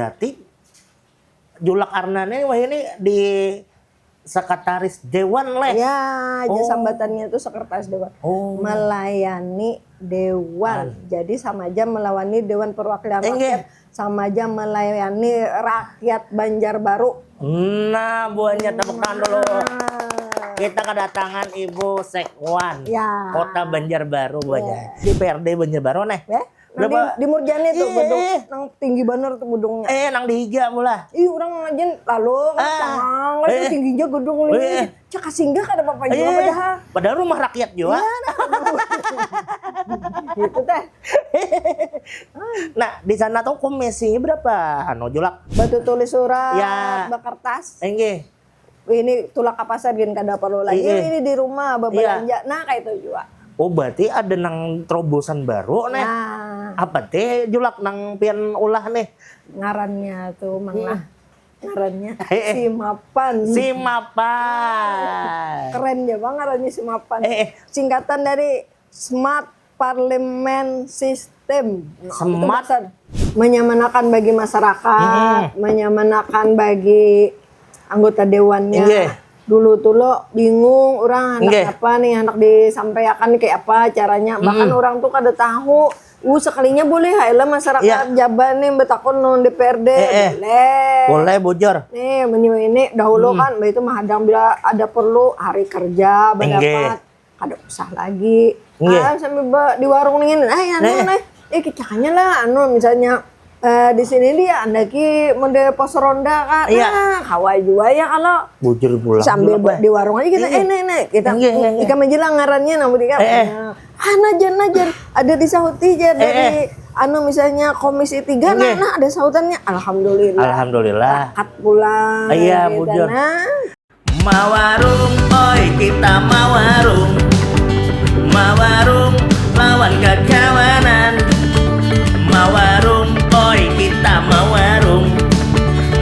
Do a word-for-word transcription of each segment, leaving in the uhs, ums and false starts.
Berarti Julak Arna nih wahini di sekretaris dewan leh. Ya, aja oh. Sambatannya tuh sekretaris dewan. Oh. Melayani dewan. An. Jadi sama aja melawani Dewan Perwakilan Enggak. Rakyat, sama aja melayani rakyat Banjarbaru. Nah, buahnya tepuk tangan dulu. Nah. Kita kedatangan Ibu Sekwan. Ya. Kota Banjarbaru buahnya. Ya. Di P R D Banjarbaru nih. Ya. Nah, di, di Murjani tuh gedung nang tinggi bener tuh gedungnya. Eh, nang di higa mula. Ih, orang aja lalu ah. Cangang, eh. Tingginya gedung ini. Eh. Cak singgah kada apa-apa juga eh. Padahal. Padahal rumah rakyat juga. Ya, gitu teh. Nah, di sana tuh komisinya berapa anu Julak? Batu tulis surat, ya. Bekertas. Enggih. Ini tulak ke pasar gin kada perlu lagi. Iya. Ini di rumah berbelanja. Iya. Nah, kayak itu juga. Oh, berarti ada nang terobosan baru nih. Nah. Apa teh Julak nang pian ulah nih? Ngarannya tuh mang lah. Hmm. Ngarannya eh, eh. Simapan. Simapan. Keren ya bang ngarannya Simapan. Eh, eh. Singkatan dari Smart Parliament System. Nah, smart. Menyamanakan bagi masyarakat, hmm. Menyamanakan bagi anggota dewannya. Inggih. Dulu tuh lo bingung orang anak apa nih anak disampaikan kayak apa caranya. Hmm. Bahkan orang tuh kada tahu. Uh sekalinya boleh hai lah masyarakat ya. Jaban nih betakon non D P R D eh, eh. Boleh. Boleh bujur. Nih menyu ini dahulu hmm. Kan itu mahadang bila ada perlu hari kerja berdapat. Kada usah lagi. Iya. Ah, sambil be, di warung nih, nah ya anu nah. Eh, kicaknya lah anu misalnya eh, di sini dia andaki mode pos ronda kan. Iya. Nah, kawai juga ya kalau bujur pulang. Sambil be, di warung aja kita iya. Eh nih nih kita iya, iya, iya. Ikan aja lah ngarannya namun dia. Eh, eh. Nah, ah, najan najan ada disahuti aja dari eh, eh. Anu misalnya komisi tiga iya. Nah, nah ada sahutannya alhamdulillah. Alhamdulillah. Rakat pulang. Iya, gitu. Bujur. Nah. Mawarung, oi kita mawarung. Mawarung lawan kakawanan. Mawarung, oi kita mawarung.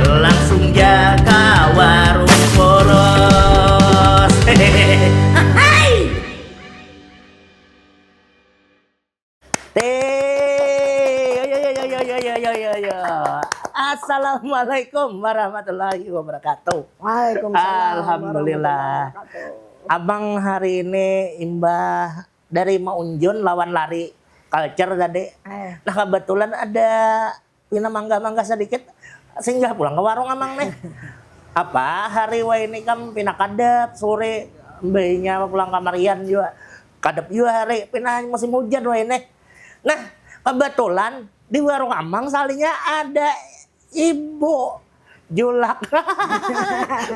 Langsung ja ka warung poros. Hehehe. Hai. Teh, yo yo yo yo yo yo yo yo yo. Assalamualaikum warahmatullahi wabarakatuh. Waalaikumsalam. Alhamdulillah. Abang hari ini imbah dari maunjun lawan lari culture tadi. Eh. Nah kebetulan ada pina mangga-mangga sedikit singgah pulang ke warung amang nih. Apa hari wai ini kam pina kadap sore bainya pulang kamarian juga kadap juga hari pina musim hujan wai nih. Nah kebetulan di warung amang salinya ada ibu julak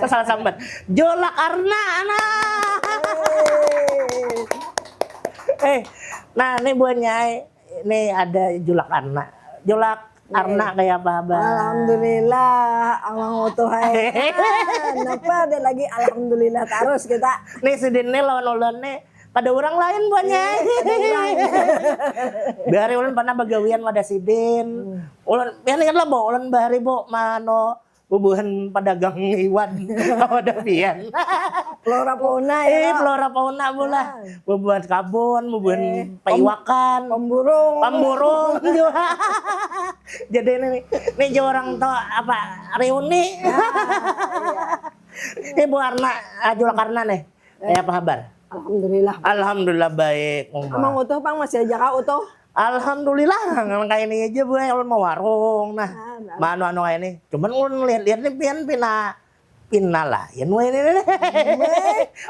salah sambat julak karena anak eh nah ini buahnya ini ada julak karena julak Arna kayak apa abah? Alhamdulillah, amang utuh hai. Kenapa ada lagi alhamdulillah terus kita? Nih sidin nih lawan ulun nih, kada orang lain buahnya. Bahari ulun pernah bagawian wadah sidin. Hmm. Ulun, ya ingat lah bahwa ulun bahari bu, mano bubuhan pedagang iwan kawadah pian. Flora fauna ya. Eh, flora fauna mula. Ah. Bubuhan kabun, bubuhan eh, paiwakan. Pemburung. Pemburung juga. Jadi ini nih, ini orang tua apa reuni. Nah, iya. Ini Bu Arna Ajul Karna nih. Eh. Apa kabar? Alhamdulillah. Alhamdulillah baik. Emang utuh pang masih aja kau utuh. Alhamdulillah, nang kayak ini aja bu, kalau mau warung nah, nah. Manu anu kayak ini. Cuman ulun lihat-lihat nih pian pina pina lah, ya nu ini nih.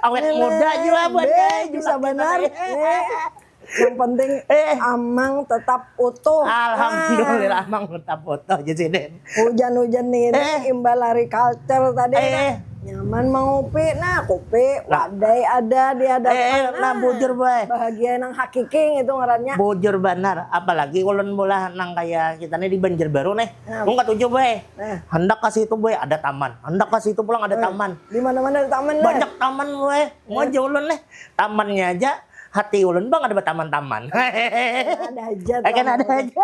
Awet muda juga buat bisa benar. Yang penting eh. Amang tetap utuh. Alhamdulillah nah. Amang tetap utuh aja sih deh. Hujan-hujan nih ini eh. Imbal hari culture tadi eh. Nah. Nyaman mengupi, nah kupi, nah. Wadai ada di hadapan. Eh, eh, nah, nah bujur boy. Bahagia nang hakiki itu ngarannya. Bujur benar, apalagi ulun bola nang kayak kita nih di Banjarbaru nih. Nah. Mung katuju boy. Nah. Hendak kasih itu boy ada taman, hendak kasih itu pulang ada eh. Taman. Di mana-mana ada taman. Banyak taman boy. Mau eh. Aja ulun nih, tamannya aja. Hati ulun bang ada bataman-taman. Ada aja. Kan ada aja.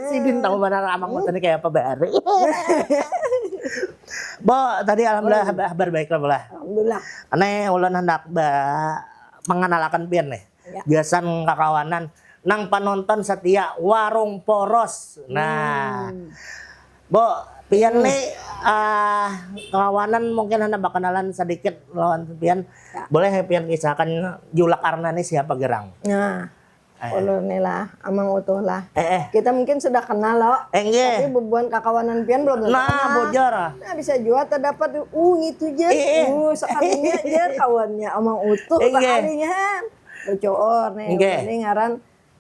Sidin tahu mana amang hmm? Tadi kayak apa baru. Bo, tadi alhamdulillah hmm. Habar baik lah bola. Alhamdulillah. Ane ulun hendak ba mengenalakan pian nih. Ya. Gasan kakawanan nang penonton setia warung poros. Nah. Hmm. Bo, pian nih ah, kawanan mungkin handak bakanalan sadikit lawan pian. Boleh pian kisahkan Julak Arna nih siapa gerang? Nah, Eh. Ulun nih lah, Amang Utuh lah. Eh, eh. Kita mungkin sudah kenal loh. Eh, nggih. Tapi bubuhan kakawanan pian belum tentu Nah, kenal. Bujur. Nah, bisa jua terdapat uh ngitu je. Eh, eh. Uh, sekalinya je kawannya Amang Utuh Eh, nggih. Sekalinya. Bocoor nih. Nggih. Ini ngaran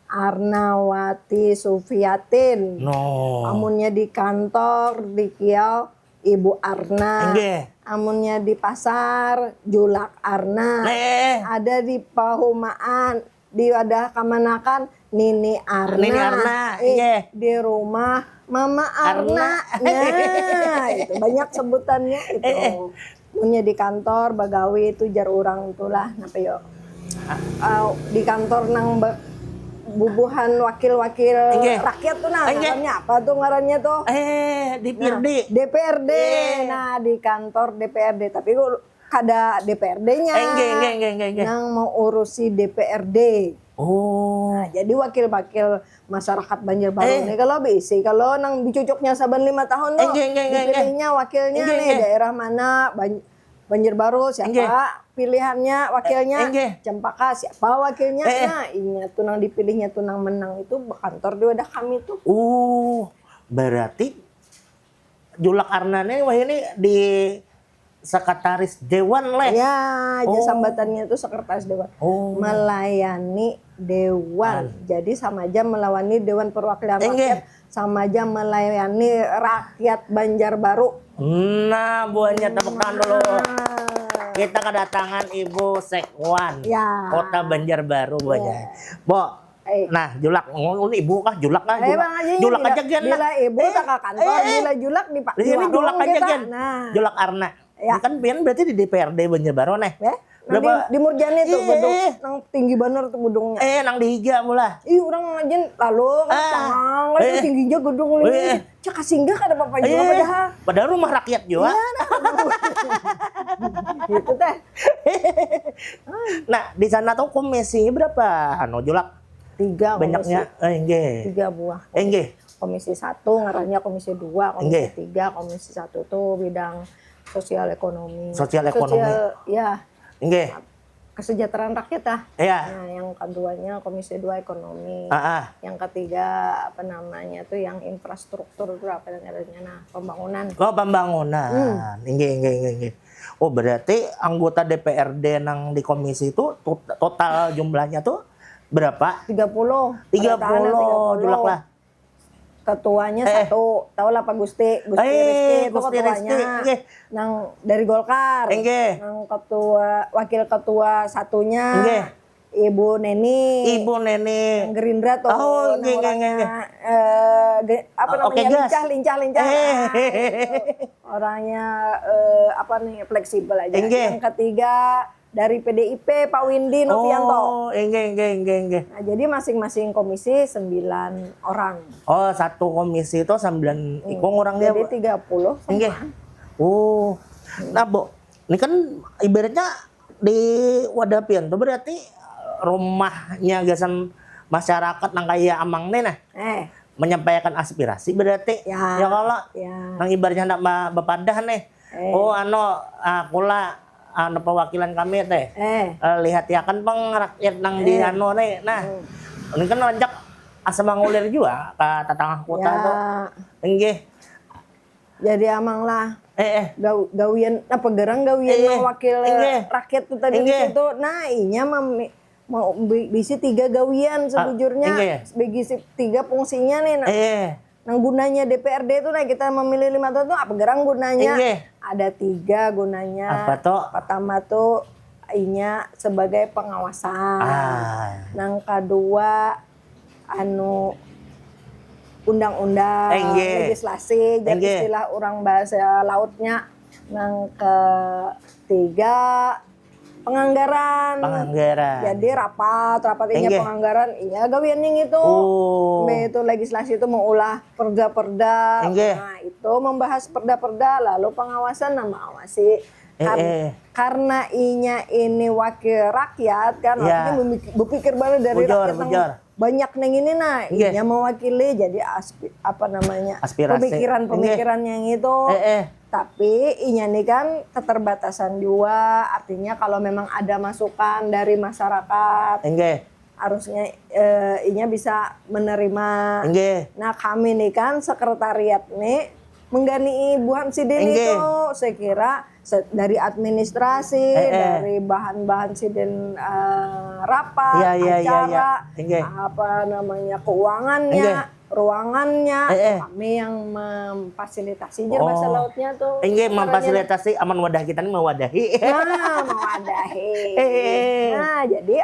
Arnawati Sufiatin. No. Amunnya di kantor di kiau Ibu Arna. Nggih. Amunnya di pasar Julak Arna. Eh. Ada di pahumaan di wadah kamanakan Nini Arna. Nini Arna, Eh, iya. Di rumah Mama Arna. Arna. Nah, itu banyak sebutannya itu. Eh, eh. Punya di kantor bagawi itu jar orang itulah napa yo. Ah, di kantor nang be- bubuhan wakil-wakil Inggih. Rakyat tuh nah Inggih. Ngarannya apa tuh ngarannya tuh? Eh, di Nah, Pirdi. D P R D. Eh. Nah, di kantor D P R D tapi ku- kada D P R D-nya. Eh, inggih, inggih, inggih, inggih, inggih. Nang mau urusi D P R D. Oh. Nah, jadi wakil-wakil masyarakat Banjarbaru Eh. nih kalau bisi kalau nang dicucuknya saban lima tahun tuh Inggih, inggih, inggih, inggih. Dipilihnya wakilnya Inggih, nih inggih. Daerah mana Ban- Banjarbaru siapa Inggih. Pilihannya wakilnya Eh, inggih. Cempaka siapa wakilnya Eh. Nah inya tuh nang dipilihnya tuh nang menang itu berkantor di wadah kami tuh. Oh, berarti Julak Arna nih wah ini di sekretaris dewan leh. Ya, aja Oh. sambatannya tuh sekretaris dewan. Oh. Melayani dewan. Jadi sama aja melayani Dewan Perwakilan Inggih. Rakyat, sama aja melayani rakyat Banjarbaru. Nah, buahnya tepuk tangan dulu. Kita kedatangan Ibu Sekwan. Ya. Kota Banjarbaru buahnya. Bo, Eh. Nah, Julak, ngomong ibu kah, Julak kah? Eh, Julak, Bang Haji, Julak bila, aja gen. Bila ibu Eh, tak ke kantor, eh, eh. bila Julak di, pa- Di di sini warung Julak aja kita. gen. Nah, Julak Arna. Ya. Ini kan pian berarti di D P R D Banjarbaru nih. Ya, nah, Berapa? Di, di Murjani tuh Iya. gedung, nang tinggi bener tuh gedungnya. Eh, nang di higa pula. Ih, orang aja lalu kan Ah. tangan, kan Eh. tingginya gedung Eh. ini. Cakap singgah kada apa-apa juga Eh, padahal. Padahal rumah rakyat juga. Iya, nah. Gitu teh. Nah, di sana tuh komisi berapa? Anu, Julak? Tiga Banyaknya, komisi. Eh, enggih. Tiga buah. Eh, enggih. Komisi satu ngarannya komisi dua, komisi Enggih. Tiga, komisi satu tuh bidang sosial ekonomi. Sosial ekonomi. Sosial, ya, Enggih. Kesejahteraan rakyat lah. Iya. Nah, yang keduanya komisi dua ekonomi. Ah, ah. Yang ketiga apa namanya tuh yang infrastruktur tuh apa namanya nah pembangunan. Oh, pembangunan. Enggih, enggih, enggih, enggih. Oh, berarti anggota D P R D nang di komisi itu tot- total jumlahnya tuh berapa? Tiga puluh. Tiga Rata-rata puluh, Julak lah. Ketuanya Eh. Satu, tahu lah Pak Gusti, Gusti Eh, Rizky itu Gusti ketuanya. Rizky, enggih. Nang dari Golkar. Enggih. Nang ketua, wakil ketua satunya. Enggih. Ibu Neni. Ibu Neni. Nang Gerindra tuh. Oh, Nang enggih, enggih, orangnya, enggih. eh, ge- apa Oh, oke, namanya gas. Lincah, lincah, lincah. Eh. Nah, itu. Orangnya eh, apa nih fleksibel aja. Enggih. Yang ketiga dari P D I P Pak Windy Novianto. Oh, enggih, enggih, enggih, enggih. Nah, jadi masing-masing komisi sembilan orang. Oh, satu komisi itu sembilan ikung orangnya. Jadi tiga puluh Enggih. sama. Oh. Nah, Bu, ini kan ibaratnya di wadah pian tuh berarti rumahnya gasan masyarakat nang kaya amang nih nah. Eh, Menyampaikan aspirasi berarti. Ya. Ya kalau Ya. nang ibaratnya hendak ma- bapadah nih. Eh. Oh, anu, ah, kula anu perwakilan kami teh. Eh. Eh, lihat ya kan pang rakyat nang di Eh. anu nih. Nah, ini kan rancak asa mangulir juga ke tetangga kota Ya. tuh. Enggih. Jadi amang lah Eh, eh. gaw- gawian apa gerang gawian Eh, nang wakil eh. rakyat tuh tadi di Eh. situ. Nah, inya mami mau bi- bisi tiga gawian sebujurnya eh. bisi tiga fungsinya nih nah, Eh, nang gunanya D P R D itu nah kita memilih lima tahun tuh apa gerang gunanya Inggih. Ada tiga gunanya Apa tuh? Pertama tuh inya sebagai pengawasan Ah. Nang kedua anu undang-undang Eh, inggih. Legislasi jadi Inggih. Istilah orang bahasa lautnya Nang ketiga penganggaran. Penganggaran. Jadi rapat, rapat inya Inggih. Penganggaran, inya gawiannya ngitu. Oh. Mbak itu legislasi itu mengulah perda-perda. Inggih. Nah, itu membahas perda-perda lalu pengawasan nah mengawasi. Eh, Kar- eh. Karena inya ini wakil rakyat kan Ya. artinya memik- berpikir banget dari Bujur, rakyat yang bujur. banyak nang ini nah, Nggih. Inya mewakili jadi aspi, apa namanya, Aspirasi. Pemikiran-pemikiran yang itu. Eh, eh. Tapi inya nih kan keterbatasan juga, artinya kalau memang ada masukan dari masyarakat, Inggih. Harusnya eh, inya bisa menerima. Inggih. Nah, kami nih kan sekretariat nih menggani buhan sidin Inggih. Itu, saya kira se- dari administrasi, Eh, eh. Dari bahan-bahan sidin eh, rapat, Iya, iya, iya, acara, iya. Inggih. Apa namanya, keuangannya, Inggih. Ruangannya, Eh, eh. Kami yang memfasilitasi jer bahasa Oh. lautnya tuh. Inggih, Caranya. Memfasilitasi, amun wadah kita nih mewadahi. Nah, mewadahi. Eh, eh. Nah, jadi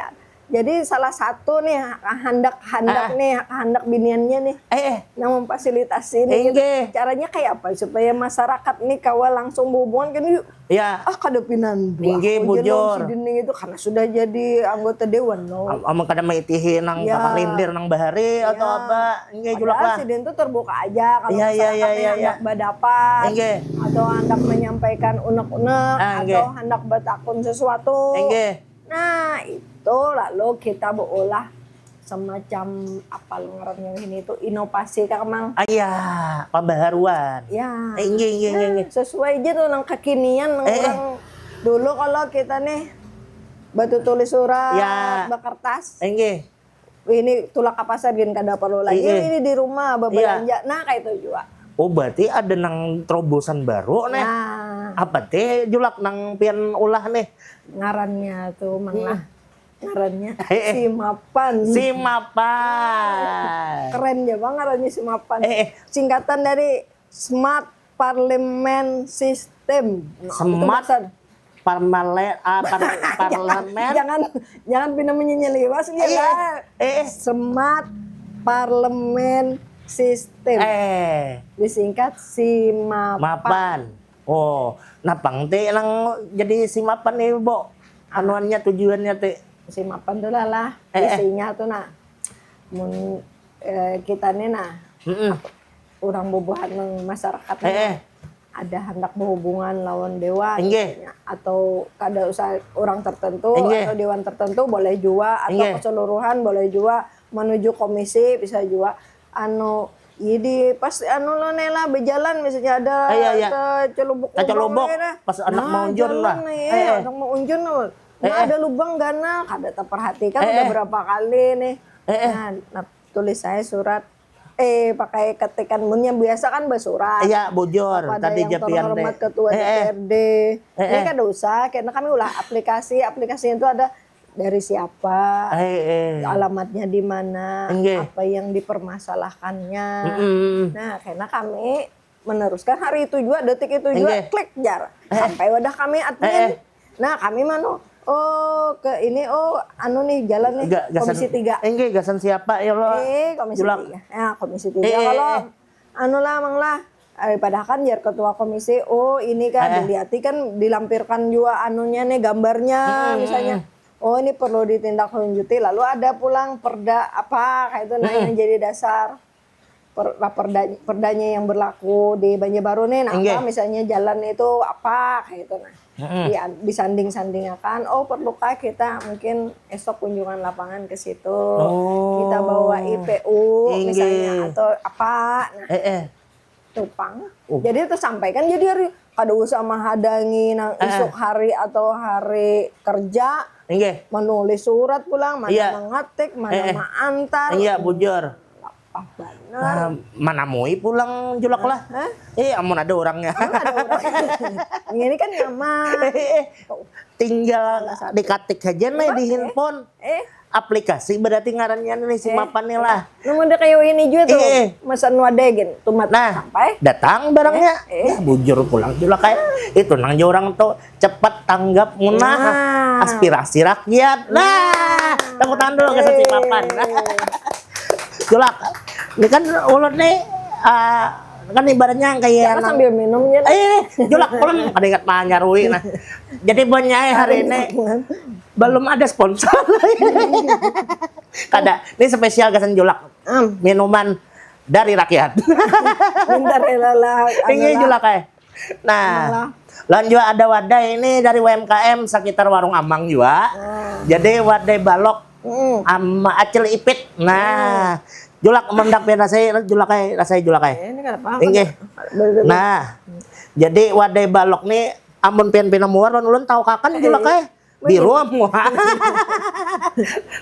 jadi salah satu nih handak handak Ah. nih handak biniannya nih Eh, eh. Nah, memfasilitasi nih. Inggih. Caranya kayak apa supaya masyarakat nih kawa langsung berhubungan kan yuk. Ya. Ah, kada pinandu. Inggih, Aku je bujur. Lawan sidin nih itu karena sudah jadi anggota dewan loh. Am- Amun kada maitihi nang Ya. Kakak Lindir nang bahari atau Ya. apa? Inggih, Julak Padahal lah. sidin tuh terbuka aja kalau Iya, iya, misalkan iya, nih iya, iya. Handak berdapat Inggih. Atau handak menyampaikan unek-unek Ah, atau inggih. Handak bertakun sesuatu. Inggih. Nah, itu lalu kita berulah semacam apa ngarannya ini tuh inovasi Kak Mang. Ayah, pembaharuan. Ya. Eh, inggih, inggih, inggih, inggih. Sesuai aja tuh nang kekinian nang Eh, eh. orang dulu kalau kita nih batu tulis surat, Ya. Bekertas. Inggih. Ini tulak ke pasar gin kada perlu lagi. Iya. Ini di rumah berbelanja. Nah, kayak itu juga. Oh, berarti ada nang terobosan baru nih. Nah, Apa teh, Julak, nang pian ulah nih? Ngarannya tuh Mang lah. Ngarannya Eh, eh. Simapan. Simapan. Keren ya Bang ngarannya Simapan. Eh, eh. Singkatan dari Smart Parliament System. Nah, itu Smart bahasa- Parmale, ah, par- parlemen. Jangan jangan pina menyeliwas ya Iya. lah. Eh, eh. Smart Parliament System. Eh, Disingkat Simapan. Mapan. Oh, napang teh nang jadi Simapan nih, Bo? Anuannya, tujuannya teh. Simapan tuh lah lah. Eh, eh. Isinya tuh nah. Mun eh, kita nih nah Mm-mm. Orang bubuhan nang masyarakat Eh, eh. Ada handak berhubungan lawan dewan Inggih. Atau kada usah orang tertentu Inggih. Atau dewan tertentu boleh jua atau Inggih. Keseluruhan boleh jua menuju komisi bisa jua anu iya di pas anu lo Nela berjalan misalnya ada Ah, iya, iya. Kecelubuk Kecelubuk, lubang, nah. pas anak Nah, mau unjun jalan lah. Nih, Eh, eh. Anak mau unjun loh. Nah Eh, eh. Ada lubang ganal kada terperhatikan Eh, udah eh. Berapa kali nih. Eh, eh. Nah, nah, tulis saya surat eh pakai ketikan munnya biasa kan bersurat. Iya, bujur. Kepada Tadi yang japian teh. Terhormat ketua Eh, eh. D P R D. Eh, Ini eh. Kada usah karena kami ulah aplikasi. Aplikasinya itu ada dari siapa, Eh, eh. Alamatnya di mana, Inggih. Apa yang dipermasalahkannya. Mm-mm. Nah, karena kami meneruskan hari itu juga, detik itu juga, Inggih. Klik jar. Eh. Sampai wadah kami admin. Eh, eh. Nah, kami manu, oh ke ini, oh anu nih jalan nih, Ga- gasan- Komisi tiga. Eh, enggak, gasan siapa ya lo? Eh, Komisi Julak. tiga. Ya, Komisi tiga. Eh, eh, Kalau eh. Anu lah, Mang lah, eh, padahal kan jar ketua komisi, oh ini kan Eh. Dilihat kan dilampirkan juga anunya nih gambarnya Hmm, misalnya. hmm. Oh ini perlu ditindaklanjuti. Lalu ada pulang perda apa kayak itu nah Hmm. Yang jadi dasar per, lah, perda, perdanya yang berlaku di Banjarbaru nih. Nah, Inggih. Apa misalnya jalan itu apa kayak itu nah. Hmm. Di, disanding-sandingakan, oh perlukah kita mungkin esok kunjungan lapangan ke situ. Oh. Kita bawa I P U Inggih. Misalnya atau apa. Nah, Eh, eh. Tuh pang. Oh. Jadi tersampaikan jadi hari kada usah menghadangi nang Ah. Isuk hari atau hari kerja Inggih. Menulis surat pulang, mana Iya. mengetik, mana Eh, eh. Mengantar. Iya, bujur. Apa benar? Nah, manamui pulang Julak lah. Hah? Eh, amun ada orangnya. Emang ada orang? Ini kan nyaman. Eh, eh. Tinggal diketik aja nih di Eh. Handphone. Eh. Aplikasi berarti ngarannya nih si Eh. Mapan nih lah. Namun ada kayak ini juga tuh. Eh, eh. Mesen wadah gin. Tumat Nah, sampai. Datang barangnya. Eh, eh. Ya, bujur pulang Julak kayak itu nang orang tuh cepat tanggap munah Nah. aspirasi rakyat. Nah, tepuk tangan dulu ke si Mapan. Julak, ini kan ulun nih ah, kan ibaratnya kayak Jangan nang- sambil minum ya. Eh, Julak, ulun kada ingat manyarui nah. Jadi bunyai hari ini belum ada sponsor. Kada, ini spesial gasan Julak. Am. Minuman dari rakyat. Minta rela lah. Ini anu lah. Julak eh. Nah, Alah. Lan juga ada wadai ini dari U M K M sekitar Warung Amang juga. Ah. Jadi wadai balok Hmm. Ama Acil Ipit. Nah, julak mendak pian rasai, julak ai, rasai julak ai. Eh, ini kenapa? Inggih. Nah, jadi wadai balok nih amun pian pina muar lawan ulun taukakan julak ai. Biru am muar.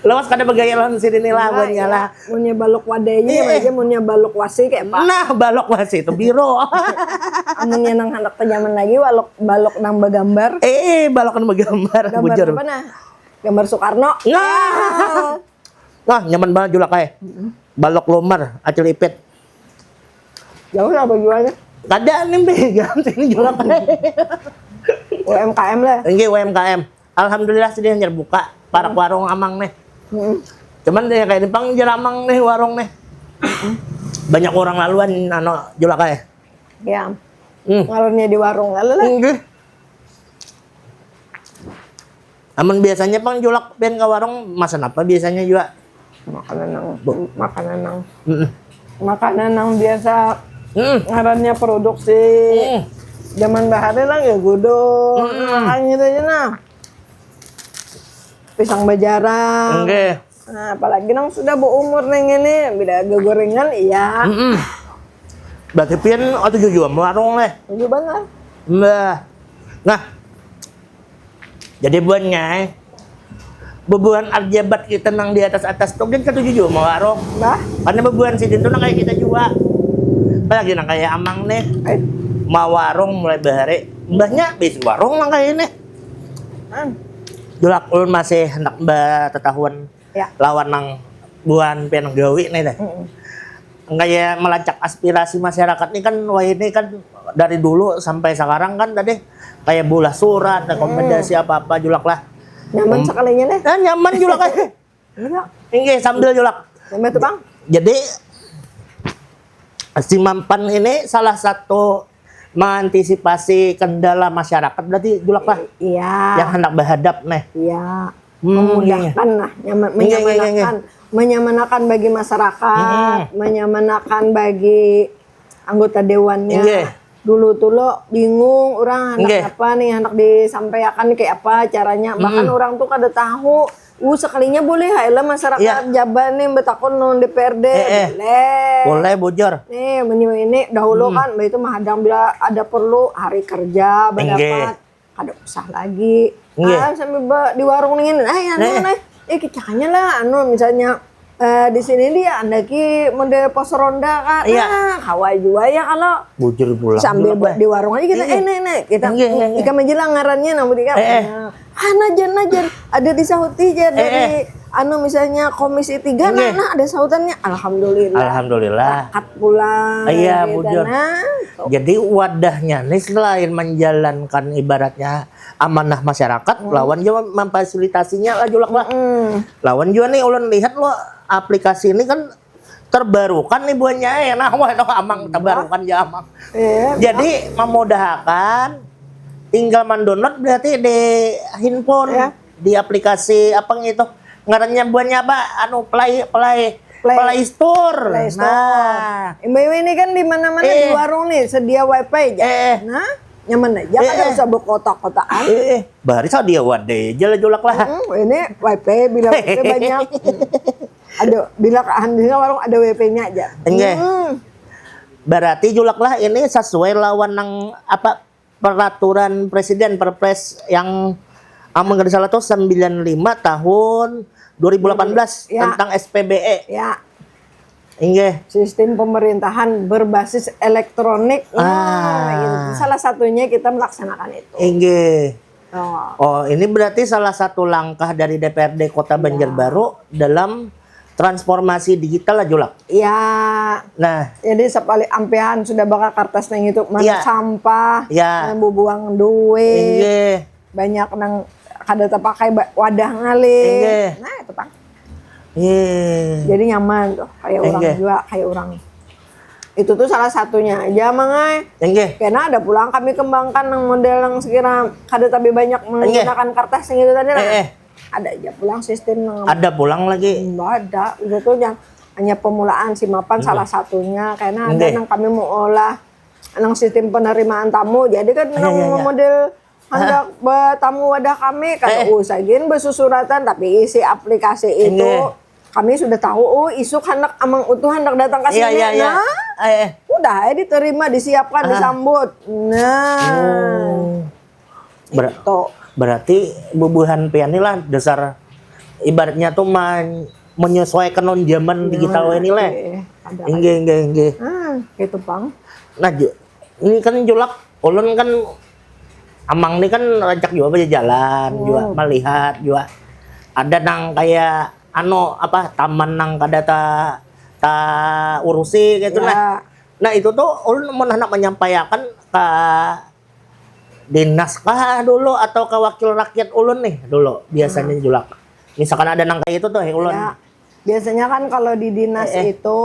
Lawas kada bagaya lawan sini nih lah buhannya lah. Munnya balok wadainya Iya. Aja munnya balok wasi kayak apa? Nah, balok wasi itu biru. Amunnya nang handak ke zaman lagi balok balok nang bagambar. Eh, balok kan bagambar Gambar bujur. Apa nah? Gambar Soekarno. Nah. Nah, nyaman banget julak ai. Balok lumar, Acil Ipit. Jauh lah bajualnya. Kada nih be, jangan sini julak ai. U M K M lah. Inggih U M K M. Alhamdulillah sudah hanyar buka parak warung amang nih. Mm-mm. Cuman dia kayak ini pang jeramang nih warung nih. Banyak orang laluan anu julak ai. Ya. Hmm. Ngalunnya di warung lalu lah. Inggih. Amun biasanya pang julak pian ke warung masan apa biasanya juga? Makanan nang Bu. Makanan nang Mm-mm. Makanan nang biasa Mm-mm. Ngarannya produksi Mm. Zaman bahari lah ya gudul Mm-mm. Makan gitu aja nah. Pisang bajarang. Oke. Nah, apalagi nang sudah berumur neng ini bila gorengan iya. Mm-mm. Berarti pian oh tujuh jua warung nih. Tujuh banget. Mbah. Nah. Jadi buannya eh, bebuhan arjabat kita nang di atas-atas tuh kan ketujuh jua mau warung. Bah, Karena bebuhan sidin tuh nang kayak kita jua. Apalagi nang kayak amang nih. eh, Mau warung mulai bahari. Mbahnya bis warung nang kayak ini. an. Julak ulun masih hendak bertetahuan Ya. Lawan nang buhan pian gawi nih deh. Mm-mm. Kayak melacak aspirasi masyarakat nih kan wah ini kan dari dulu sampai sekarang kan tadi kayak bulah surat, rekomendasi apa-apa julak lah. Nyaman sekalinya nih. Nah, nyaman julak aja. Iya. Inggih sambil julak. Sampai tuh bang. Jadi si Mampan ini salah satu mengantisipasi kendala masyarakat berarti julak lah Iya. Yang hendak berhadap nih. Iya. Hmm, Memudahkan lah, nyaman, Iya, iya, iya, iya. menyamanakan, menyamanakan bagi masyarakat, Mm-mm. menyamanakan bagi anggota dewannya. Iya. Dulu tuh lo bingung orang anak Iya. Apa nih anak disampaikan kayak apa caranya. Bahkan Mm-mm. Orang tuh kada tahu. Uh sekalinya boleh lah masyarakat Iya. Jaban nih betakun non D P R D. Eh, eh. Boleh. Boleh bujur. Nih, menyu ini dahulu Hmm. kan, itu mahadang bila ada perlu hari kerja, Inggih. Berdapat, kada usah lagi. Inggih. Ah, sambil be- di warung nih, eh, anu, Eh. Nah, eh, kicaknya lah, anu, misalnya eh, di sini dia andaki model pos ronda kan, Iya. Nah, kawa jua ya kalau Bujur pulang. sambil Julak, buat Bah. di warung aja kita, Iya. eh, nih, nih, kita, Inggih, inggih, inggih. Ikam aja lah ngarannya, nah, budi kan. Eh, eh. Nah, hana jen, nah, jen, ada disauti jen Eh, dari, eh. Anu, misalnya Komisi Tiga, Inggih. Nah, nah, ada sautannya, alhamdulillah. Alhamdulillah. Kat pulang. Iya, Gitu. Bujur. Nah, Jadi wadahnya nih selain menjalankan ibaratnya amanah masyarakat, lawan juga memfasilitasinya lah julak lah. mm, Lawan juga nih ulun lihat lo aplikasi ini kan terbarukan nih buahnya ya. Nah, wah, no, amang terbarukan ya amang. iya. Jadi memudahkan tinggal mendownload berarti di handphone, Ya. Di aplikasi apa gitu. Ngarannya buahnya apa? Anu Play Play Play. Play Store. Play Store. Nah. Imbah ini kan di mana-mana Eh. Di warung nih sedia wifi aja. Eh. Nah, nyaman aja Eh, kada eh. usah berkotak-kotaan. Eh, eh, bari sadia wadai aja lah julak lah. Hmm, ini wifi bila wifi banyak. Aduh, bila keahliannya warung ada wifi-nya aja. Enggak. Hmm. Berarti julak lah ini sesuai lawan nang apa peraturan presiden perpres yang amun kada salah tuh sembilan lima tahun dua ribu delapan belas Ya. Tentang S P B E. Ya, Inggih. Sistem pemerintahan berbasis elektronik. Nah, Ah. Itu salah satunya kita melaksanakan itu. Inggih. Oh. Oh, ini berarti salah satu langkah dari D P R D Kota Banjarbaru dalam transformasi digital lah julak. Ya, Nah, jadi sekali ampihan sudah bakal kertas nang itu mana Ya. Sampah, Ya. Mana bubuang duit, inggih. Banyak nang kada terpakai ba- wadah ngalih. Inggih. Nah, itu pang. Iya. Jadi nyaman tuh, kayak orang Inggih. Juga, kayak orang. Itu tuh salah satunya aja, Mang ai. Inggih. Karena ada pulang kami kembangkan nang model nang sekira kada tapi banyak menggunakan kertas yang itu tadi lah. Eh, eh. Ada aja pulang sistem nang Ada pulang lagi. Mbak ada, itu tuh yang hanya pemulaan si mapan salah satunya karena ada Nggih. Nang kami mau olah nang sistem penerimaan tamu jadi kan Iya, nang iya, iya. Model handak betamu wadah kami, kada Eh. usah gin besusuratan, tapi isi aplikasi itu Inggih. kami sudah tahu, oh, isuk handak Amang Utuh handak datang ke Iya, sini. iya, iya. Nah, Eh, eh. udah aja diterima, disiapkan, Ah. disambut. Nah, Oh. Ber- itu. Berarti bubuhan pian ni lah dasar ibaratnya tuh man- menyesuaikan lawan zaman digital ini leh. Iya, ada. Inggih, inggih, inggih. Ah, gitu pang. Nah, ju- ini kan Julak, ulun kan Amang ni kan rancak jua bajalan, Hmm. jua melihat, jua ada nang kayak anu apa, taman nang kada ta ta urusi gitu Ya. Nah. Nah, itu tuh ulun mun handak menyampaikan ke dinas kah dulu atau ke wakil rakyat ulun nih dulu biasanya Hmm. Julak. Misalkan ada nang kayak itu tuh, ulun. Ya, biasanya kan kalau di dinas Eh, eh. itu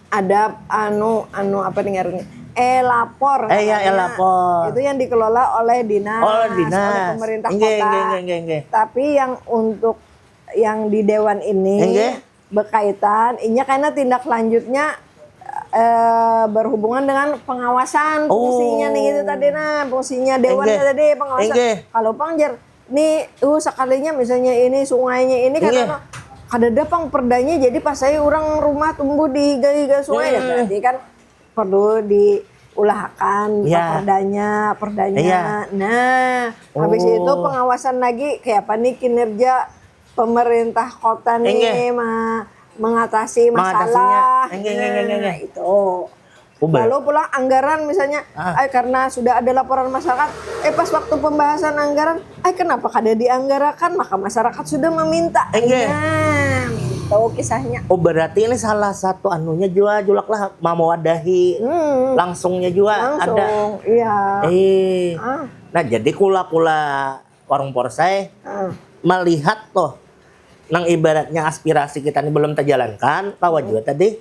ada anu anu apa nih ngarannya? E-lapor. Eh, ya, Namanya. E-lapor. Itu yang dikelola oleh dinas, Oleh dinas. Oleh pemerintah Inggih, kota. Inggih, inggih, inggih. Tapi yang untuk yang di dewan ini Inggih. Berkaitan, inya karena tindak lanjutnya eh, berhubungan dengan pengawasan Oh. Fungsinya nih gitu tadi, nah, fungsinya dewannya Inggih. Tadi pengawasan. Inggih. Kalau pang jar nih, uh, sekalinya misalnya ini sungainya ini Inggih. Karena kadada pang perdanya, jadi pas saya orang rumah tumbuh di higa-higa sungai ya, Hmm. Berarti kan perlu diulahakan Ya. Perdanya, perdanya. Iya. Nah, habis Oh. Itu pengawasan lagi kayak apa nih kinerja pemerintah kota nih Inggih. ma- mengatasi Mengatasinya. masalah. Inggih, inggih, inggih, inggih. Nah, itu. Uber. Lalu pulang anggaran misalnya, Ah. eh karena sudah ada laporan masyarakat, eh pas waktu pembahasan anggaran, eh kenapa kada dianggarakan? Maka masyarakat sudah meminta. Inggih. Nah, itu kisahnya. Oh, berarti ini salah satu anunya jua Julak lah, mewadahi Hmm, langsungnya jua langsung, ada. Iya. Eh. Ah, Nah, jadi kula-kula warung Porsai ah. melihat tuh nang ibaratnya aspirasi kita ini belum terjalankan, kawa juga tadi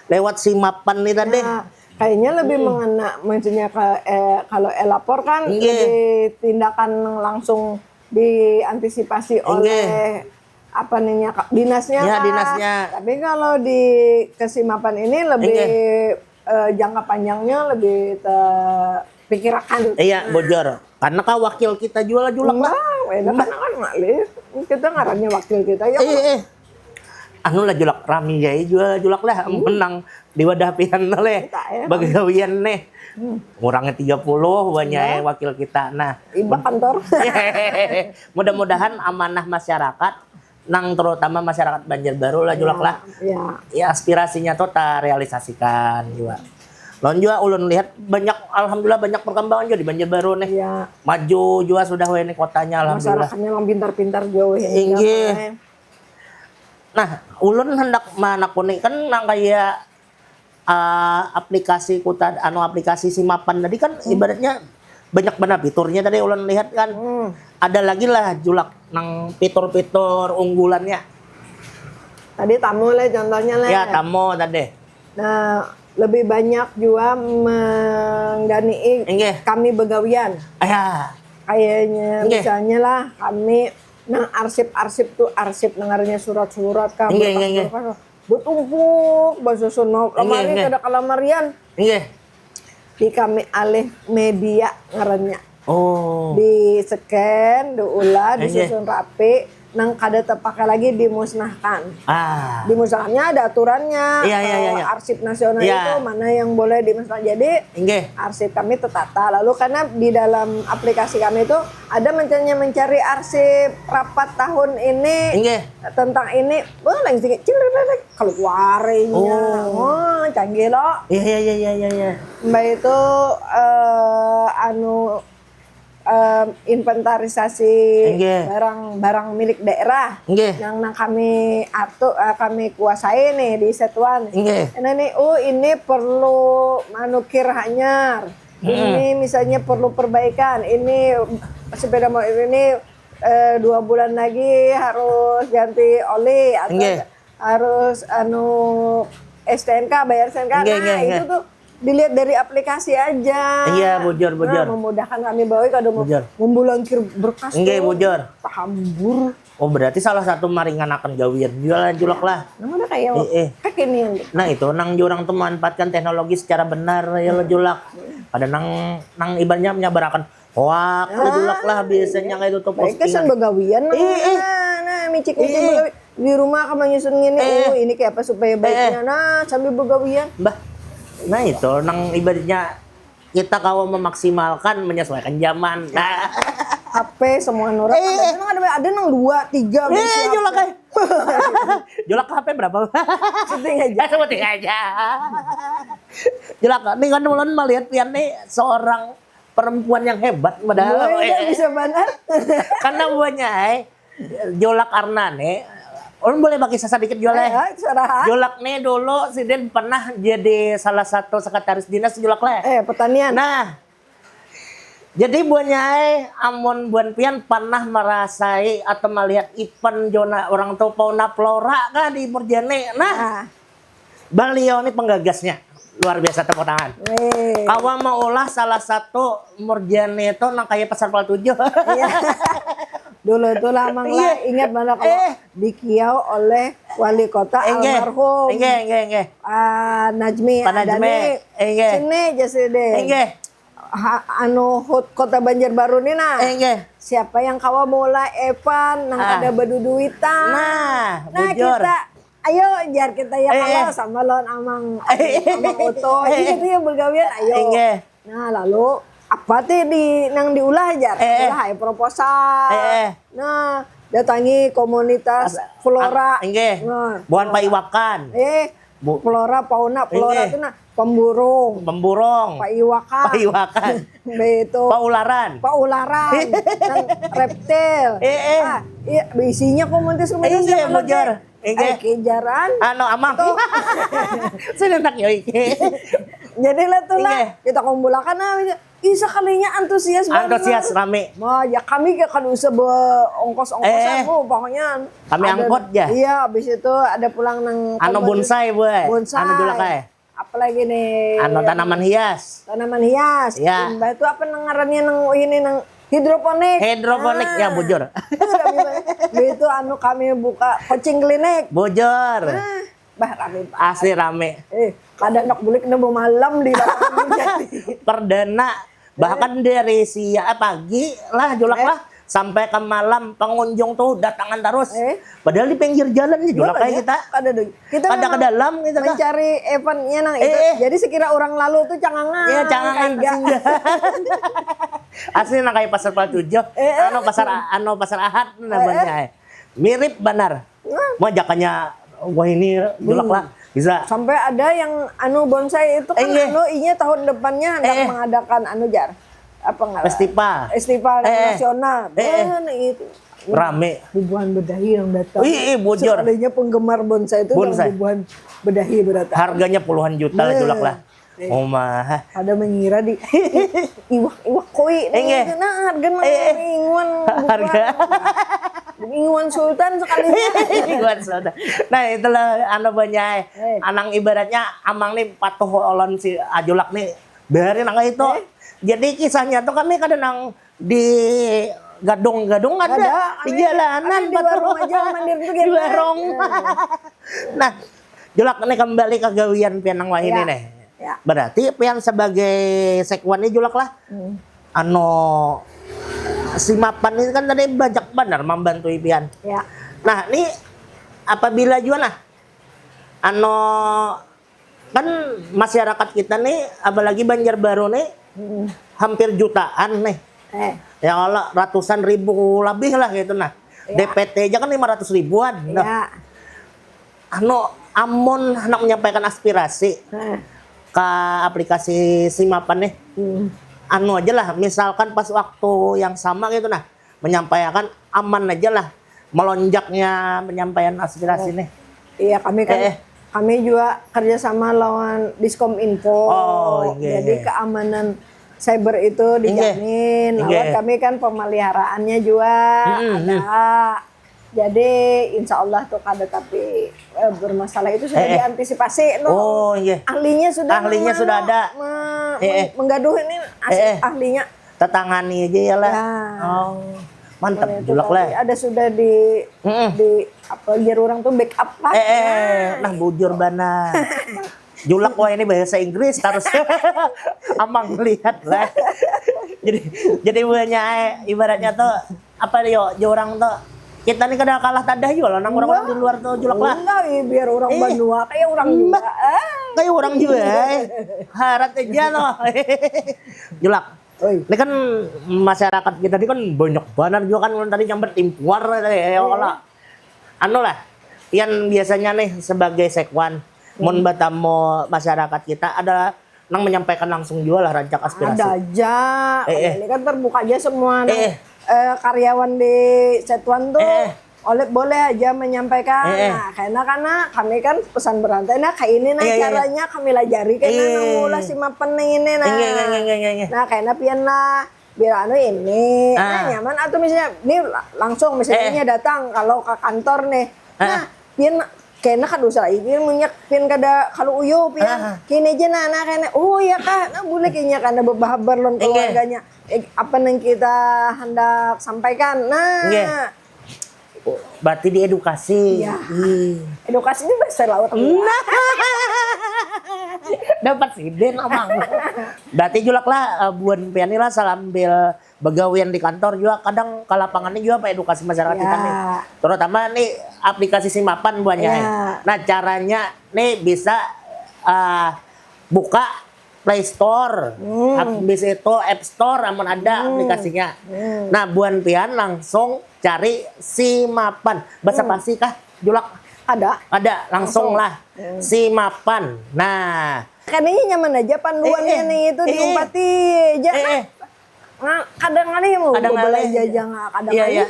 lewat simapan nih tadi. Ya, kayaknya lebih mengena maksudnya ke eh, kalau e-lapor kan Inggih. Lebih tindakan yang langsung diantisipasi Inggih. Oleh apa namanya Kak, dinasnya Ya, Kak. Dinasnya. Tapi kalau di kesimapan ini lebih Inggih. Eh, jangka panjangnya lebih terpikirkan. Iya, bujur. Karena kah wakil kita jual Julak lah. Wah, enak kan kan ngalih. Kita ngarannya wakil kita ya. Eh, eh. Anu lah Julak, rami ya jual Julak lah. Menang di wadah pian leh. Kita, ya. Bagawian nih. Ngurangnya tiga puluh banyak wakil kita. Nah, Iba kantor. Mudah-mudahan amanah masyarakat nang terutama masyarakat Banjarbaru lah Julak lah. Ya. Ya aspirasinya tuh terrealisasikan juga. Lawan juga ulun lihat banyak, alhamdulillah banyak perkembangan juga di Banjarbaru nih. Ya. Maju juga sudah weh ini kotanya alhamdulillah. Masyarakatnya memang pintar-pintar jauh ya. Inggih. Inggih. Nah, ulun hendak menakuni kan nang kayak eh, aplikasi kuta anu aplikasi Simapan tadi kan ibaratnya banyak benar fiturnya tadi ulun lihat kan. Hmm. Ada lagi lah Julak nang fitur-fitur unggulannya. Tadi tamu lah contohnya lah. Ya, tamu tadi. Nah, lebih banyak juga mengganii Inggih. Kami begawian. Ya. Kayaknya Inggih. Misalnya lah kami nang arsip-arsip tuh arsip dengarnya surat-surat kah Inggih, berkas, inggih, inggih. Berkas. Betumpuk bahasa sono lamari Inggih. Kada kalamarian Inggih. Di kami alih media ngarannya. Oh. Di scan, diulah, Inggih. Disusun rapi, nang kada terpakai lagi dimusnahkan. Ah. Dimusnahkannya ada aturannya. Iya, iya, iya, Kalau iya. Arsip nasional Iya. Itu mana yang boleh dimusnahkan. Jadi Inggih. Arsip kami tertata. Lalu karena di dalam aplikasi kami itu ada mencari mencari arsip rapat tahun ini Inggih. Tentang ini, wah lain sedikit ciririk keluarnya. Oh. Wah, canggih loh. Iya, iya, iya, iya, iya, iya. Mbak itu eh, anu eh, inventarisasi Inggih. Barang-barang milik daerah. Inggih. Yang nang kami atu eh, kami kuasai nih di Setuan. Inggih. Ini nih, oh ini perlu manukir hanyar. Ini misalnya perlu perbaikan. Ini sepeda motor ini eh, dua bulan lagi harus ganti oli atau Inggih. Harus anu S T N K, bayar S T N K. Inggih, Nah, inggih, itu inggih. Tuh dilihat dari aplikasi aja. Iya, bujur, bujur. Nah, memudahkan kami bawa kalau mau Bujur. Membulang kir berkas Inggih, tuh. Bujur. Tahambur. Oh, berarti salah satu maringanakan gawian juga lah, Julak lah. Nama ada kayak Eh, eh. Kekinian. Nah, itu nang jurang tuh memanfaatkan teknologi secara benar ya lo Julak. Pada nang nang ibaratnya menyabarakan Wah, aku julak lah biasanya kayak itu tuh Baik kesan postingan. Begawian nah, Eh, eh. nah, nah micik-micik Eh. Begawi- di rumah kamu nyusun gini Eh. oh ini kayak apa supaya baiknya nah sambil Begawian. Bah, nah itu nang ibaratnya kita kawa memaksimalkan menyesuaikan zaman. Nah, H P semua orang Eh. ada nang ada ada nang dua tiga eh, bersiap. Julak eh. Julak H P berapa? Penting aja. Eh, sebutin aja. Julak, nih kan ulun melihat pian nih seorang perempuan yang hebat padahal. Boy, Eh, bisa benar. Karena buahnya eh Julak Arna nih. Ulun boleh bagi sedikit Julak eh. Ya, suara. Julak nih dulu sidin pernah jadi salah satu sekretaris dinas Julak leh. Eh, pertanian. Nah, jadi buahnya eh amun buan pian pernah merasai atau melihat event zona orang tuh fauna flora kah di Murjani. Nah, Nah, beliau nih penggagasnya luar biasa tepuk tangan. weh. Kawa maulah salah satu Murjani itu nang kaya pasar Pal tujuh. Iya. Dulu tuh lah Mang lah Iya. ingat mana kalau Eh. dikiau oleh wali kota Enggak, almarhum enggak, enggak, enggak. Ah, Najmi Pak Najmi, Adani. Enggak. Sini aja sih deh. Enggak. Ha, anu hut kota Banjarbaru nih nah. Enggak. Siapa yang kawa mula Evan nang Ah. ada baduduitan. Nah, Nah, bujur. Kita ayo jar kita ya Eh, kalau eh. sama lawan amang Eh. amang Uto. Eh. Gitu ya bergawian ayo. Enggak. Nah, lalu apa teh di nang diulah jar? Eh, eh. Ulah ayo proposal. Eh, eh. Nah, datangi komunitas flora. Ah, enggak. Nah, Buhan paiwakan. Eh, Bu- flora fauna flora Enggak. Itu nah pemburung, Pemburung. paiwakan. Paiwakan. Betul. Paularan. Paularan, nang reptil. Eh, eh. Ah, iya, isinya komunitas komunitas Iya, yang bujur. ada. Iya. Eh, kejaran. Anu amang. Saya nak yo iki. Jadi lah tuh lah, Iya. kita kumpulakan lah. Ih, sekalinya antusias banget. Antusias rame. Wah, ya kami gak kada usah be-ongkos-ongkos Eh. aku, pokoknya Kami ada- angkot ja. Iya, habis itu ada pulang nang Anu komunitas- bonsai, boy. Bonsai. Anu julak eh. Apalagi nih? Anu tanaman hias. Tanaman hias. Iya. Mbah itu apa nang ngarannya nang ini nang hidroponik. Hidroponik, Ah. Ya, bujur. Itu anu kami buka coaching clinic. Bujur. Ah, bah rame banget. Asli rame. Eh, kada nak bulik nemu malam di lapangan jadi. Perdana bahkan dari siang eh, pagi lah julak Eh. lah sampai ke malam pengunjung tuh datangan terus. Eh. Padahal di pinggir jalan nih julak Makanya kayak kita. Kada dong. Kita Kada memang ke dalam gitu kah? Mencari eventnya nang itu. Eh, eh. Jadi sekira orang lalu tuh cangangan. Iya, cangangan Kayak singgah. Asli nang kayak pasar Pal tujuh. Eh, eh. Anu pasar anu pasar Ahad namanya. Eh. Mirip banar. Mau jakannya wah ini julak lah. Bisa. Sampai ada yang anu bonsai itu kan Eh, iya. Anu inya tahun depannya hendak Eh. Mengadakan anu jar apa nggak Festival. Festival Eh, eh. Nasional. Eh, eh. Mana itu? Rame. Bubuhan bedahi yang datang. Ih, ih, bujur. Sekalinya penggemar bonsai itu Bonsai. Bubuhan bedahi berdatang. Harganya puluhan juta lah Nah. julak lah. Eh. Oh mah. Ada mengira di iwak iwak koi nih Enggak. Itu. Nah harga nang Eh, eh. inguan Harga. Inguan sultan sekalinya. Buat saudara. Nah itulah anu banyak Eh. Anang ibaratnya amang nih patuh olon si ajulak nih bahari nang itu. Eh. Jadi kisahnya tuh kami kada nang di gadung-gadung ada, Ada, di kami jalanan ada di patuh. warung aja, mandir tuh Di gitu. Warung. Eh. Nah, julak nih kembali ke gawian pian nang wahini Ya. nih. Ya. Berarti pian sebagai sekwan nih julak lah. Hmm. Anu si mapan ini kan tadi banyak benar membantu pian. Ya. Nah, ini apabila juga nah anu kan masyarakat kita nih apalagi Banjarbaru nih Hmm. hampir jutaan nih. Eh. Ya Allah ratusan ribu lebih lah gitu nah. Ya. D P T aja kan lima ratus ribuan. Nah, Ya. anu amun hendak menyampaikan aspirasi Nah. ke aplikasi si mapan nih. Hmm. Anu aja lah misalkan pas waktu yang sama gitu nah menyampaikan aman aja lah melonjaknya penyampaian aspirasi nih. Iya kami kan Eh, eh. Kami juga kerjasama lawan Diskom Info. Oh, iya, Jadi iya. Keamanan cyber itu dijamin. Inggih. Lawan kami kan pemeliharaannya juga Mm-mm, ada. Jadi insya Allah tuh kada tapi eh, bermasalah itu sudah Eh, eh. Diantisipasi loh. Oh, inggih. Ahlinya sudah Ahlinya menganu, sudah ada. me- Eh, eh. Menggaduh ini asli Eh, eh. Ahlinya. Tetangani aja ya lah. Ya. Oh, mantap Itu julak tadi lah. Ada sudah di Mm-mm. di apa biar orang tuh backup lah. Eh, eh, nah bujur bana. Julak wah ini bahasa Inggris terus. Amang lihat lah. Jadi jadi buhannya ai, ibaratnya tuh apa yo, jo orang tuh kita nih kada kalah tadah jua lah nang orang-orang di luar tuh, Julak lah. Enggak, ih, biar orang banua kayak orang juga. Ah. Kayak orang juga ai. Harat aja loh. Julak. Oi. Ini kan masyarakat kita ini kan banyak banget juga kan tadi nyambat timpuar tadi ya kalau anu lah, pian biasanya nih sebagai sekwan mun batamu masyarakat kita ada nang menyampaikan langsung juga lah rancak aspirasi. Ada aja. Eh, eh. Ini kan terbuka aja semua nang, Eh, eh. eh, karyawan di satuan tuh. Eh, eh. Oleh boleh aja menyampaikan. Eh, eh. Nah, karena karena kami kan pesan berantai, nah kayak ini nah Iya, iya, iya. Caranya kami lajari karena Iya. Nang mula si mapan nih ini nah. Iya, iya, iya, iya, iya. Nah, karena pian lah biar anu ini, nah Ah. Nyaman atau misalnya ini la- langsung misalnya Eh, eh. Nya datang kalau ke kantor nih. Ah. Nah, pian kena kada usah lagi pian munyak pian kada kalau uyu pian Ah. Kini aja nah nah kena oh ya kak nah boleh kayaknya karena bebahabar lawan Iya. Keluarganya. Eh, apa yang kita hendak sampaikan nah Iya. Berarti diedukasi. Iya. Ih. Edukasi ini bahasa laut. Nah. Dapat siden amang. Berarti Julak lah eh, buhan pian ni lah salambil begawian di kantor juga kadang ke lapangannya juga apa edukasi masyarakat kita nih. Ya. Terutama nih aplikasi Simapan buhannya. Ya. Nah, caranya nih bisa eh, buka Play Store, Hmm. habis itu App Store amun ada Hmm. aplikasinya. Hmm. Nah, buhan pian langsung cari Simapan. Bahasa Hmm. Pasi kah, Julak? Ada. Ada, langsung Langsung. lah. Hmm. Simapan. Nah, Kayaknya nyaman aja panduannya Eh, eh. Nih itu Eh, eh. diumpati aja. Eh, eh. Nah, kadang kali mau Kadang belanja kali. Aja nggak kadang Iya, kali. Iya.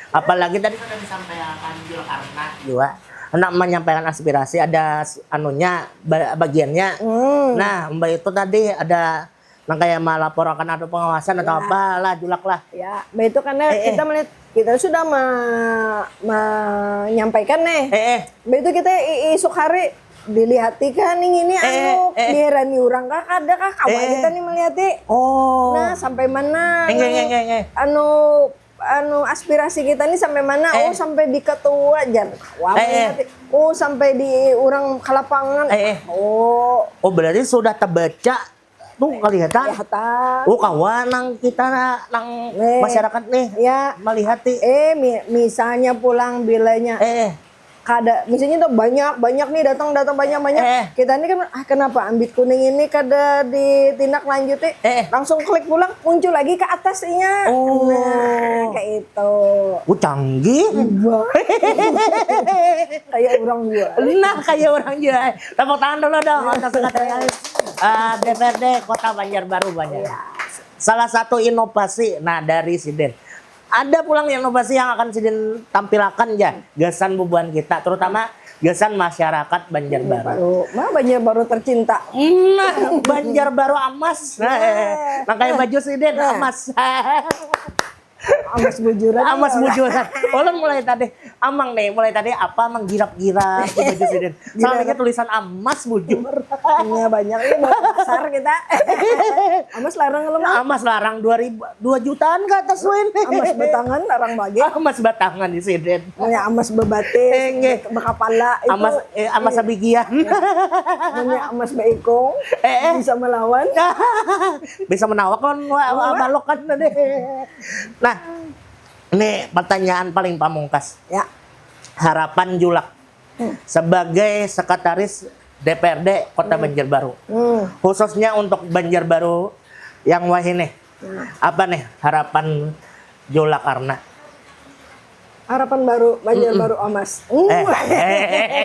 Apalagi tadi sudah disampaikan Julak Arna juga. Hendak menyampaikan aspirasi ada s- anunya ba- bagiannya. Hmm. Nah, mbak itu tadi ada nang kayak melaporkan atau pengawasan atau Ya. apalah Julak lah. Ya, mbak itu karena Eh, eh. Kita melihat kita sudah me- menyampaikan nih. Eh eh. Mbak itu kita i- isuk hari dilihati kan nih ini Eh, anu eh. Diherani orang kah kada kah kawa Eh, eh. Kita nih melihat Oh. Nah, sampai mana? Enggak, enggak, enggak, enggak. Anu anu aspirasi kita nih sampai mana? Eh. Oh, sampai di ketua jan. Wah, Eh, eh. melihat. Oh, sampai di orang ke lapangan. Eh, eh. Oh, Oh, berarti sudah terbaca tuh kelihatan. Kelihatan. Oh, kawan nang kita nang Eh. Masyarakat nih Ya. Melihat nih. Eh, mi- misalnya pulang bilanya Eh, eh. Kada, misalnya tuh banyak, banyak nih datang, datang banyak, banyak. Eh. Kita ini kan, ah kenapa ambit kuning ini kada ditindak lanjuti? Eh. Langsung klik pulang, muncul lagi ke atasnya. Oh. Nah, kayak itu. Oh, canggih. Kayak orang juga. Nah, kayak orang juga. Tepuk tangan dulu dong untuk sekretariat uh, D P R D Kota Banjarbaru banyak. Salah satu inovasi nah dari Sidin. Ada pulang inovasi yang akan Sidin tampilakan ya gasan bubuhan kita, terutama gasan masyarakat Banjarbaru. Baru, mah Banjarbaru tercinta. Nah, Banjarbaru amas. Nah, nang kayak baju Sidin amas. Amas bujuran. Amas bujuran. Ulun mulai tadi, amang nih, mulai tadi apa menggirap-girap di baju Sidin. Sampingnya tulisan amas bujur. Iya banyak ini mau pasar kita. Amas larang kalau mah. Amas larang dua ribu, dua jutaan ke atas win. Amas batangan larang bagi. Amas batangan di Sidin. Punya amas bebatis, Eh, nggih. Bekapala itu. Amas eh, amas sabigian. Punya amas beikung. Eh, eh. Bisa melawan. Bisa menawak kan wa- wa- balokan tadi. Nah, ini pertanyaan paling pamungkas. Ya. Harapan Julak sebagai sekretaris D P R D Kota Banjarbaru. Hmm. Khususnya untuk Banjarbaru yang wahini. Apa nih harapan Julak Arna? Harapan baru, Banjarbaru Amas. Eh.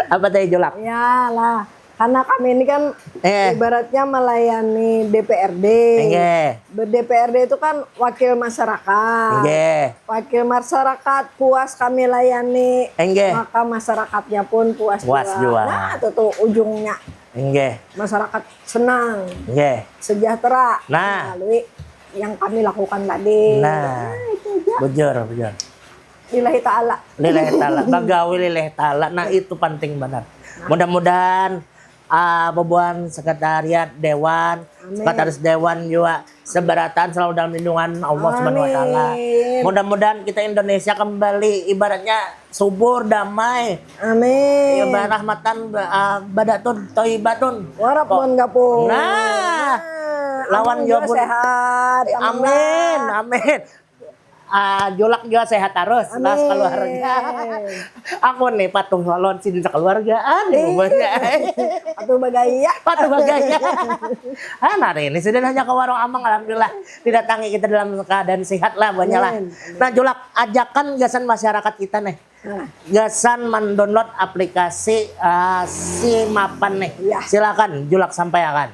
Apa tadi Julak? Ya lah, karena kami ini kan Eh. Ibaratnya melayani D P R D. Nggih. Ber-, D P R D itu kan wakil masyarakat. Nggih. Wakil masyarakat puas kami layani, Nggih. Maka masyarakatnya pun puas, Puas jua. Nah, itu tuh ujungnya. Nggih. Masyarakat senang, Nggih. Sejahtera Nah. Melalui yang kami lakukan tadi. Nah. Nah, itu aja. Bujur, bujur. Lillahi ta'ala. Lillahi ta'ala, bagawi lillahi ta'ala. Nah, itu penting benar. Mudah-mudahan uh, bubuhan sekretariat dewan, Amin. Sekretaris dewan juga seberataan selalu dalam lindungan Allah Subhanahu wa taala. Amin. Mudah-mudahan kita Indonesia kembali ibaratnya subur damai. Amin. Ya, rahmatan uh, badatun toibatun. Warap mon gapung. Nah. Lawan Amin jua jua pun. Sehat. Amin Amin, lah. Amin. Ah, Julak jua sehat terus, lah Amin. Keluarga. Aku nih patuh lawan sidin sekeluargaan Ih. Bubuhannya. Atuh bagaya. Patuh bagaya. Ah, nah, hari ini sidin hanya ke warung Amang, alhamdulillah didatangi kita dalam keadaan sehat lah buhannya lah. Amin, amin. Nah, Julak, ajakan gasan masyarakat kita nih. Nah. Gasan mendownload aplikasi ah, Simapan nih. Iya. Silakan Julak sampaikan.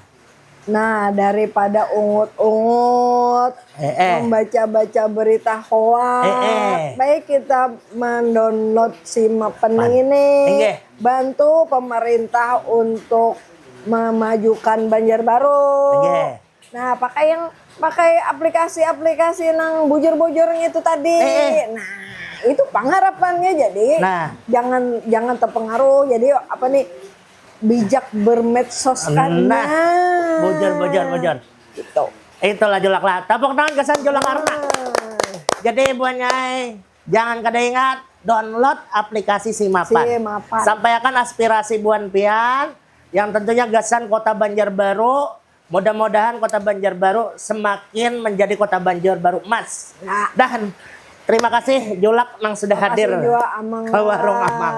Nah, daripada ungut-ungut, Eh, eh. membaca-baca berita hoax, Eh, eh. Baik kita mendownload Simapan Pan. Ini. Inggih. Bantu pemerintah untuk memajukan Banjarbaru. Inggih. Nah, pakai yang pakai aplikasi-aplikasi nang bujur-bujurnya itu tadi. Eh, eh. Nah, itu pengharapannya jadi Nah. jangan jangan terpengaruh. Jadi apa nih, bijak bermedsos kan. Nah, bujur, bujur, bujur. Gitu. Itulah Julak lah. Tepuk tangan gasan Julak Arna. Nah, Jadi buhannya ai, jangan kada ingat download aplikasi Simapan. Simapan. Sampaikan aspirasi buhan pian yang tentunya gasan Kota Banjarbaru. Mudah-mudahan Kota Banjarbaru semakin menjadi Kota Banjarbaru emas. Nah. Dan terima kasih Julak nang sudah Makasih hadir jua, Amang. Ke warung Amang.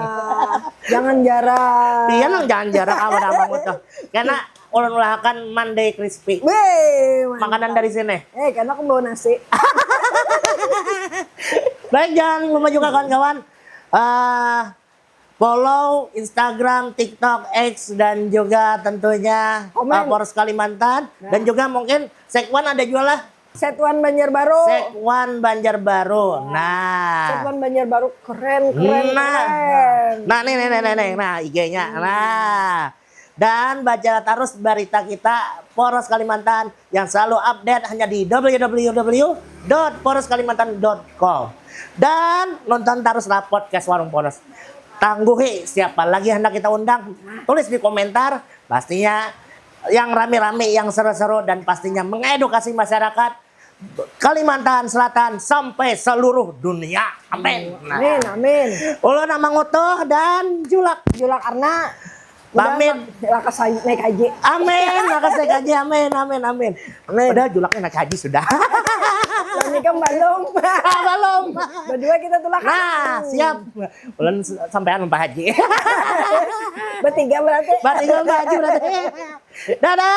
Jangan jarang. Iya nang jangan jarang kawan Amang itu. Karena ulun ulahakan Monday Crispy. Weh, mantap. Makanan dari sini. Eh, karena aku bawa nasi. Baik, jangan lupa juga kawan-kawan eh, follow Instagram, TikTok, X, dan juga tentunya Komen. eh, Poros Kalimantan. Nah. Dan juga mungkin Sekwan ada juga lah. Setuan Banjarbaru. Sekwan Banjarbaru. Nah. Setuan Banjarbaru keren, keren, Nah. keren. Nah, nih, nih, nih, nih, nih. Nah, I G-nya. Nah. Dan baca terus berita kita Poros Kalimantan yang selalu update hanya di w w w dot poros kalimantan dot com. Dan nonton terus lah podcast Warung Poros. Tangguhi siapa lagi hendak kita undang. Tulis di komentar, pastinya yang rame-rame, yang seru-seru, dan pastinya mengedukasi masyarakat Kalimantan Selatan sampai seluruh dunia. Amin. Nah. Amin, amin. Ulun Amang Utuh dan Julak. Julak Arna. Udah, Pamit. Lakas naik haji. Amin, lakas naik haji. Amin, amin, amin. Amin. Padahal Julaknya naik haji sudah. Ini kan belum. Ah, belum. Berdua kita tuh lah. Nah, siap. Ulun sampean Pak Haji. Bertiga berarti. Bertiga Pak Haji berarti. Dadah.